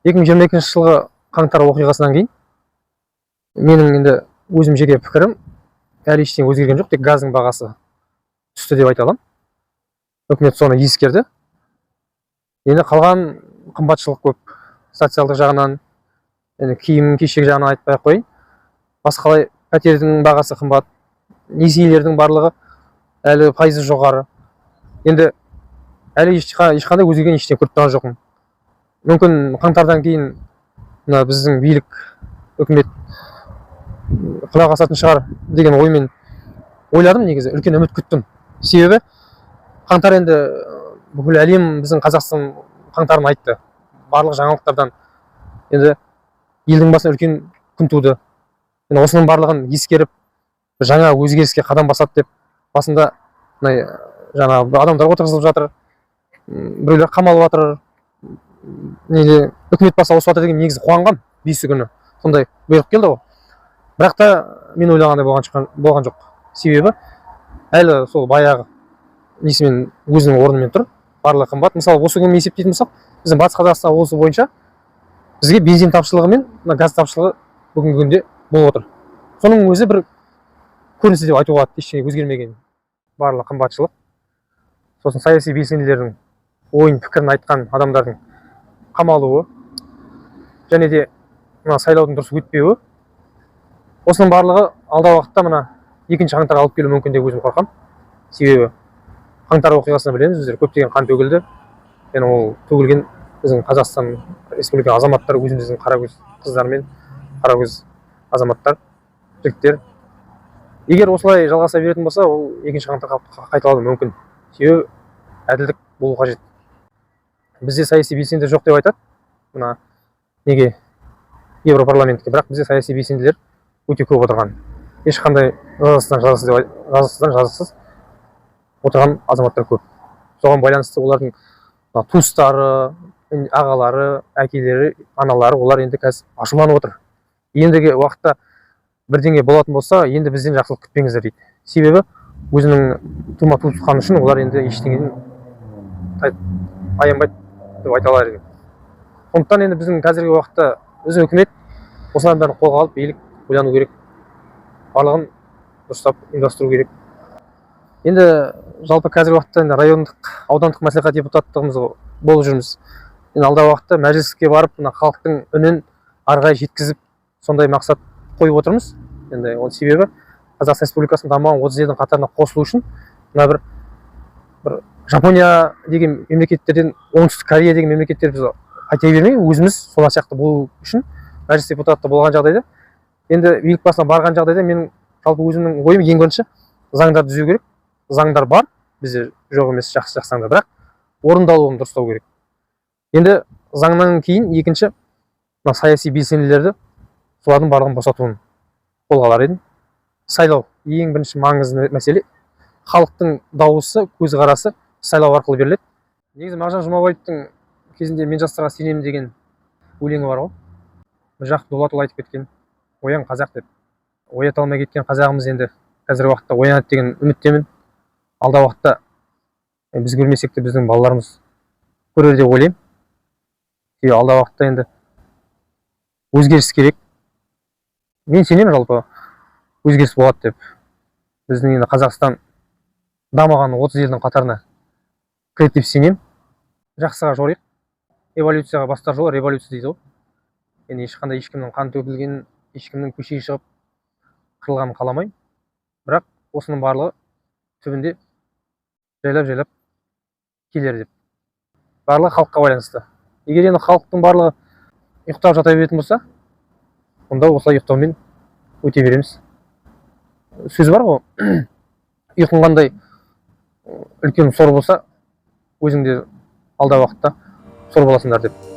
2022 жылғы қаңтар оқиғасынан кейін менің енді өзім жеке пікірім, әлі ештеңе өзгерген жоқ, тек газдың бағасы түсті деп айта аламын. Үкімет соны ескерді. Енді қалған қымбатшылық көп, социалдық жағынан, енді киім кешек жағынан айтпай ақ қояйын. Басқалай пәтердің бағасы қымбат, несиелердің барлығы әлі пайызы жоғары. Енді әлі ешқандай өзгерген ештеңе көріп тұрған жоқпын. Мүмкін, қаңтардан кейін мына біздің билік, үкімет құлақ асатын шығар деген оймен ойладым. Негізі үлкен үміт күттім, себебі қаңтар енді бүкіл әлем біздің Қазақстан қаңтарын айтты барлық жаңалықтардан. Енді елдің басына үлкен күн туды. Енді осының барлығын ескеріп, бір жаңа өзгеріске қадам басады деп басында мына жаңағы адамдар отырғызылып жатыр, біреулер қамалып жатыр, неде үкімет басы ауысып жатыр деген. Негізі қуанғам, 5-і күні сондай бұйрық келді ғой. Бірақ та мен ойлағандай болған жоқ, себебі әлі сол баяғы несімен, өзінің орнымен тұр, барлығы қымбат. Мысалы, осы күні есептейтін болсақ, біздің Батыс Қазақстан облысы бойынша бізге бензин тапшылығы мен мына газ тапшылығы бүгінгі күнде болып отыр. Соның өзі бір көрінісі деп айтуға болады, ештеңе өзгермеген, барлығы қымбатшылық. Сосын саяси белсенділердің, ойын пікірін айтқан адамдардың қамалуы және де мына сайлаудың дұрыс өтпеуі, осының барлығы алдағы уақытта мына екінші қаңтарға алып келуі мүмкін деп өзім қорқамын. Себебі қаңтар оқиғасын білеміз біздер, көптеген қан төгілді және ол төгілген біздің Қазақстан Республика азаматтары, өзіміздің қаракөз қыздар мен қаракөз азаматтар, жігіттер. Егер осылай жалғаса беретін болса, ол екінші қаңтар қайталануы мүмкін, себебі әділдік болу қажет. Бізде саяси белсенді жоқ деп айтады мына неге, Европарламентке. Бірақ бізде саяси белсенділер өте көп отырған, ешқандай жазасыздан жазасыз деп жазықсыздан жазықсыз отырған азаматтар көп. Соған байланысты олардың мына туыстары, ағалары, әкелері, аналары, олар енді қазір ашуланып отыр. Ендігі уақытта бірдеңе болатын болса, енді бізден жақсылық күтпеңіздер дейді, себебі өзінің тума туысқаны үшін олар енді ештеңеден аянбайды деп айта алар едім. Сондықтан енді біздің қазіргі уақытта біздің үкімет осылардың бәрін қолға алып, билік ойлану керек, барлығын дұрыстап ұйымдастыру керек. Енді жалпы қазіргі уақытта енді райондық, аудандық мәслихат депутаттығымыз болып жүрміз. Енді алдағы уақытта мәжіліске барып, мына халықтың үнін ары қарай жеткізіп, сондай мақсат қойып отырмыз. Енді оның себебі Қазақстан Республикасының дамыған 30 елдің қатарына қосылу үшін мына бір Жапония деген мемлекеттерден, Оңтүстік Корея деген мемлекеттер біз айта бермей, өзіміз солар сияқты болу үшін мәжіліс депутаты болған жағдайда, енді билік басына барған жағдайда, менің жалпы өзімнің ойым: ең бірінші заңдар түзеу керек. Заңдар бар бізде, жоқ емес, жақсы жақсы заңдар, бірақ орындалуын дұрыстау керек. Енді заңнан кейін екінші мына саяси белсенділерді, солардың барлығын босатуын қолға алар едім. Сайлау ең бірінші маңызды мәселе. Халықтың дауысы, көзқарасы сайлау арқылы беріледі. Негізі Мағжан Жұмабаевтың кезінде «Мен жастарға сенемін» деген өлеңі бар ғой. Міржақып Дулатұлы айтып кеткен «Оян, қазақ» деп. Оята алмай кеткен қазағымыз енді қазіргі уақытта оянады деген үміттемін. Алдағы уақытта біз көрмесек те, біздің балаларымыз көрер деп ойлаймын, себебі алдағы уақытта енді өзгеріс керек. Мен сенемін жалпы өзгеріс болады деп. Біздің енді Қазақстан дамыған 30 елдің қатарына кіреді деп сенемін. Жақсыға жорыйық. Эволюцияға бастар жол революция дейді ғой. Енді ешқандай ешкімнің қан төгілгенін, ешкімнің көшеге шығып қырылғанын қаламаймын, бірақ осының барлығы түбінде жайлап жайлап келер деп. Барлығы халыққа байланысты. Егер енді халықтың барлығы ұйықтап жата беретін болса, онда осылай ұйықтаумен өте береміз. Сөз бар ғой, ұйқың қандай үлкен сор болса, өзің де алдағы уақытта сор боласыңдар деп.